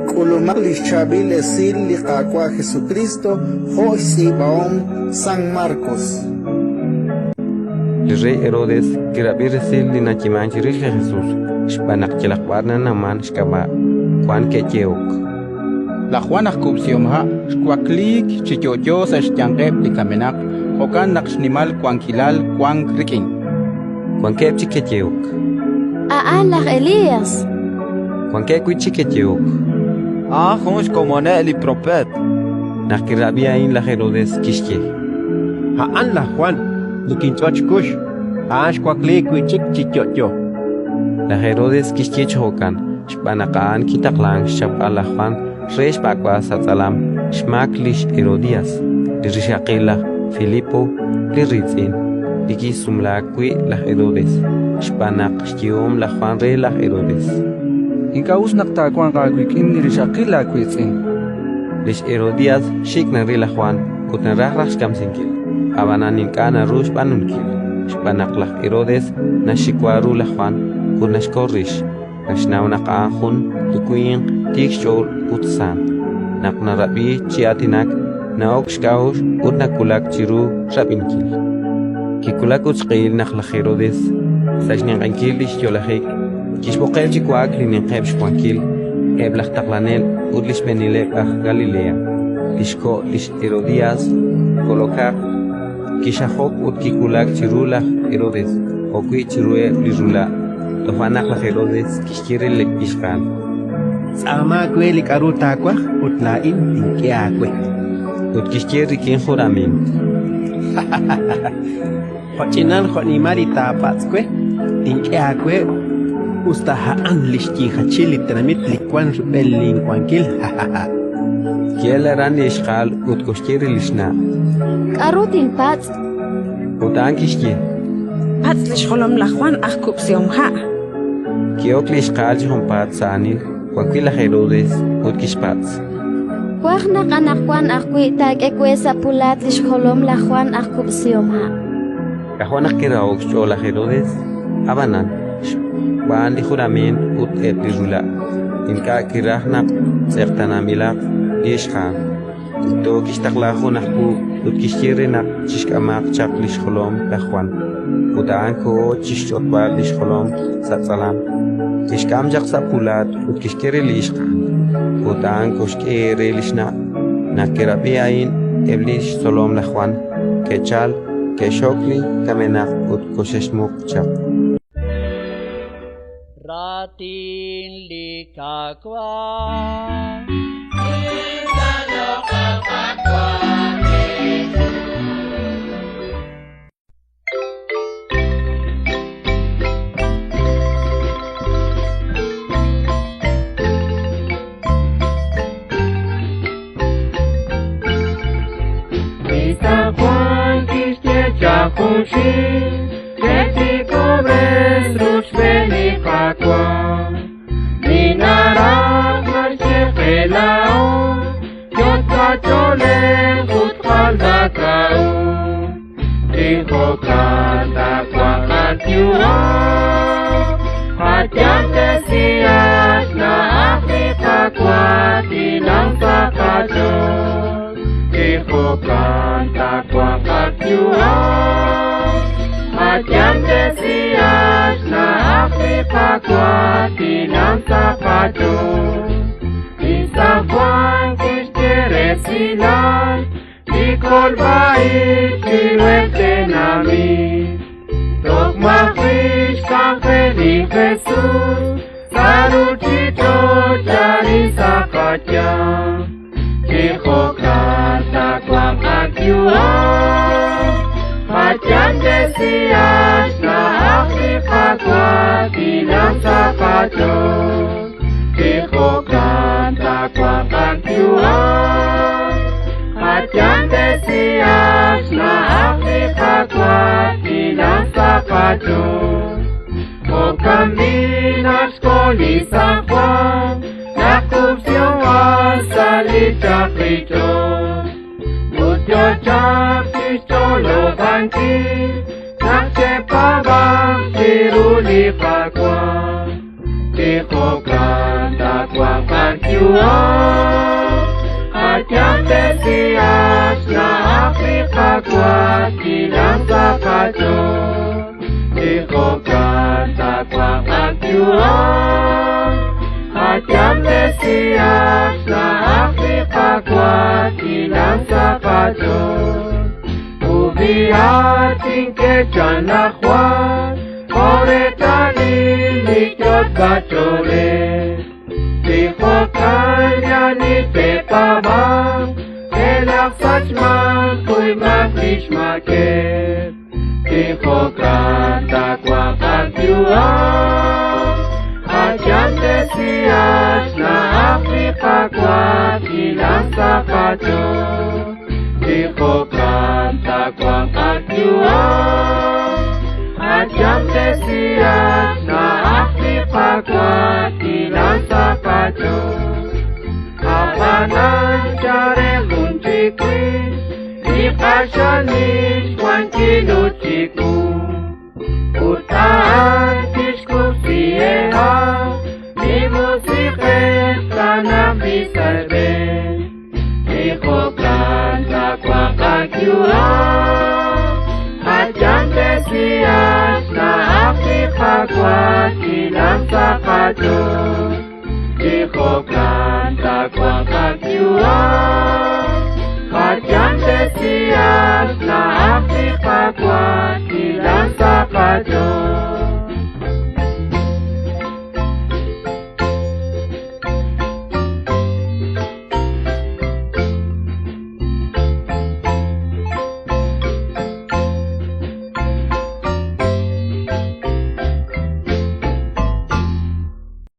K'ulumaq li xChaab'il Esil li Qaawa' Jesukriist jo' xtz'iib'ahom San Markos. Li rey Herodes kirab'i resil li nayeemank chirix li Jesus, xb'aan naq yalaq b'ar nanawmank xk'ab'a'. Wan ke'yehok: Laj Jwan aj kub'sihomha' xwakliik chi yo'yo sa' xyanqeb' li kamenaq, jo'kan naq xnimal wankilal wank rik'in. Wankeb' chik ke'yehok: A'an laj Elías. Wankeb' wi' chik ke'yehok: A'an jun xkomoneb' li propeet. Naq kirab'i a'in laj Herodes, kixye: A'an laj Jwan, li kinch'ot xkux. A'an xwakliik wi' chik chi yo'yo. Laj Herodes kixye chi jo'kan xb'aan naq a'an kitaqlank xchapb'al laj Jwan re xb'ak'b'al sa' tz'alam xmaak lix Herodías, li rixaqil laj Filipo li riitz'in, li kisumlaak wi' laj Herodes, xb'aan naq xyehom laj Jwan re laj Herodes: Ink'a' us naq taawanq aawik'in li rixaqil laawiitz'in. Lix Herodías xik' naril laj Jwan ut naraj raj xkamsinkil, ab'anan ink'a' naru xb'aanunkil, xb'aan naq laj Herodes naxxiwa ru laj Jwan ut naxkol rix, naxnaw naq a'an jun li winq tiik xch'ool ut sant. Naq narab'i chi aatinak, na'ok xk'a'uxl ut nawulak chiru rab'inkil. Kiwulak ut xq'ehil naq laj Herodes, sa' xninq'ehinkil li xyo'lajik, kixb'oqeb' chi wa'ak li ninqeb' xwankil, eb' laj taqlanel ut li xb'eenileb' aj Galilea. Li xko' lix Herodías kol'okaq, kixajok ut kiwulak chiru laj Herodes jo'wi' chiruheb' li rula'. Toja' naq laj Herodes kixye re li ixqa'al: Tz'aama we li k'aru taawaj ut laa'in tink'e aawe. Ut kixye rik'in jurament: Jo'ch'inal jo'nimal li taapatz' we, tink'e aawe, us ta a'an li xyiijachil li tenamit li wank rub'el linwankil. Ki'elk aran li ixqa'al ut koxye re li xna': K'aru tinpatz'? Ut a'an kixye: Patz' li xjolom laj Jwan aj kub'sihomha'. Ki'ok li ixqa'al chi junpaat sa' aanil wan wi' laj Herodes ut kixpatz': Twaj naq anaqwan ajwi' taak'e we sa' pulaat li xjolom laj Jwan aj kub'sihomha'. K'ajo' naq kiraho'k xch'ool laj Herodes, ab'anan, xb'aan li jurament ut eb' li rula', ink'a' kiraj naq tz'eqtaananb'ilaq li ixqa'al. Tikto kixtaqla jun aj puub' ut kixye re naq chixk'amaq chaq li xjolom laj Jwan. Ut a'an koho chi xch'otb'al li xjolom sa' tz'alam, kixk'am chaq sa' pulaat ut kixk'e re li ixqa'al, ut a'an koxk'e re li xna'. Naq ke'rab'i a'in eb' li xtzolom laj Jwan, ke'chalk, ke'xxok li kamenaq ut koxe'xmuq chaq. Raatin li Qaawa'. Li San Juan kixye chaq junxil, Ke'tikob'res ruchb'een li Qaawa'. Li naraj naxye qe laa'o, yot' qach'oolej ut jalb'ak'a'uxl. Chi jo'kan taawanq qayu'am, qayamtesihaq xna'aj li Qaawa' tilam sa' qach'ool. Chi jo'kan taawanq qayu'am, qayamtesihaq xna'aj li Qaawa' tilam sa' qach'ool. Li San Juan kixye resilal li kolb'a-ib' chiruheb' tenamit. Toj maji' xk'anjel li Jesus sa' ruuchich'och' arin sa' qayanq. Chi jo'kan taawanq qayu'am, qayamtesihaq xna'aj li Qaawa' tilam sa' qach'ool. Chi jo'kan taawanq qayu'am, qayamtesihaq xna'aj li Qaawa' tilam sa' qach'ool. Jo'kan b'i' naq xkol li San Juan, naq kub'sihomha' sa' li chaqich'och'. Ut yo chaq chixch'olob'ankil naq che'paab'anq chiru li Qaawa'. Chi jo'kan taawanq qayu'am. Qayamtesihaq xna'aj li Qaawa' chilanq sa' qach'ool. Chi jo'kan taawanq qayu'am. Qayamtesihaq xna'aj li Qaawa' chilanq sa' qach'ool. Ubiatin que chan Juan, Oretali li kachole. Dijo ni te pava, el sachman kui maklishmake. Dijo canta kwakakyua, Ayan decías na Afrika kwa chilan Dijo canta kwakakyua, Ayan decías na Afrika kwa chilan sakacho. Abanan chare junchikwi, Ipashanish wankiluchiku. Utaan tishkusieha, Mi musiqes tanam Dijo canta kwakakyua, Ayan decías na Afrika kwa chilan sakacho. Dijo canta kwakakyua, Ayan decías na Afrika kwa chilan sakacho.